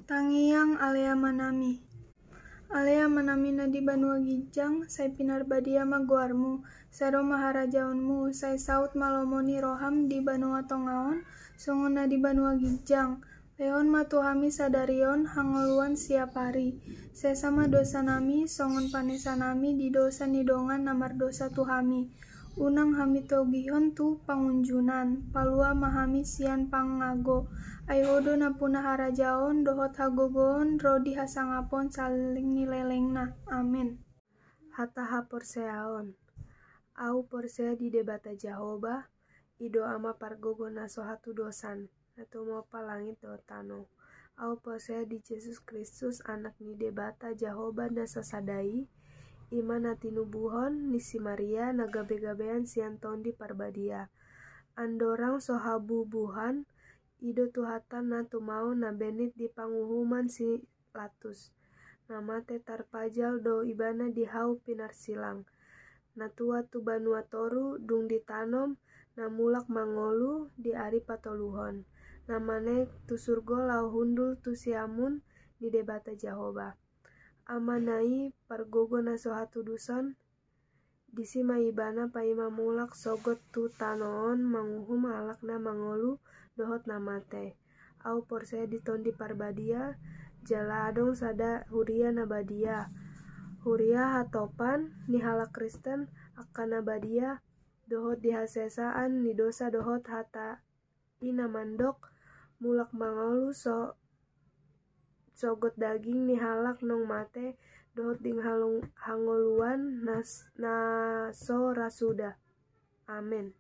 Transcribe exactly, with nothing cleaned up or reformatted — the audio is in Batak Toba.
Tangiang Ale Amanami. Ale Amanami na di banua ginjang, sai pinarbadia ma goarmu, sai ro ma harajaonmu, sai saut ma lomo ni roham di banua tonga on, songon na di banua ginjang. Lehon ma tu hami sadari on hangoluan siapari. Sesa ma dosanami, songon panesanami di dosa ni dongan na mardosa tu hami. Unang hami togihon tu pangunjunan, palua ma hami sian pangago. Ai Ho do nampuna harajaon, dohot hagogoon, ro di hasangapon saleleng ni lelengna. Amen. Hata haporseaon. Au porsea di Debata Jahowa, i do Ama pargogo na so hatudosan, na tumompa langit dohot tano. Au porsea di Jesus Kristus, Anak ni Debata Jahowa na sasada i, i ma na tinubuhon ni si Maria na gabegabean sian Tondi Parbadia. Andorang so habubuhan, i do Tuhanta na tumaon na bennit di panguhuman si Latus. Na mate tarpajal do Ibana di hau pinarsilang. Na tua tu banua toru dung ditanom, na mulak mangolu di ari patoluhon. Na manaek tu surgo laho hundul tu siamun ni Debata Jahowa, Amana i pargogo na so hatudosan. Disi ma Ibana paima mulak sogot tu tano on manguhum halak na mangolu dohot na mate. Au porsea di Tondi Parbadia, jala adong sada huria na badia. Huria hatopan ni halak Kristen angka na badia, dohot di hasesaan ni dosa dohot hata i na mandok, mulak mangolu so sogot daging ni halak naung mate, dohot di halong-, hangoluan na s-, na so ra suda. Amen.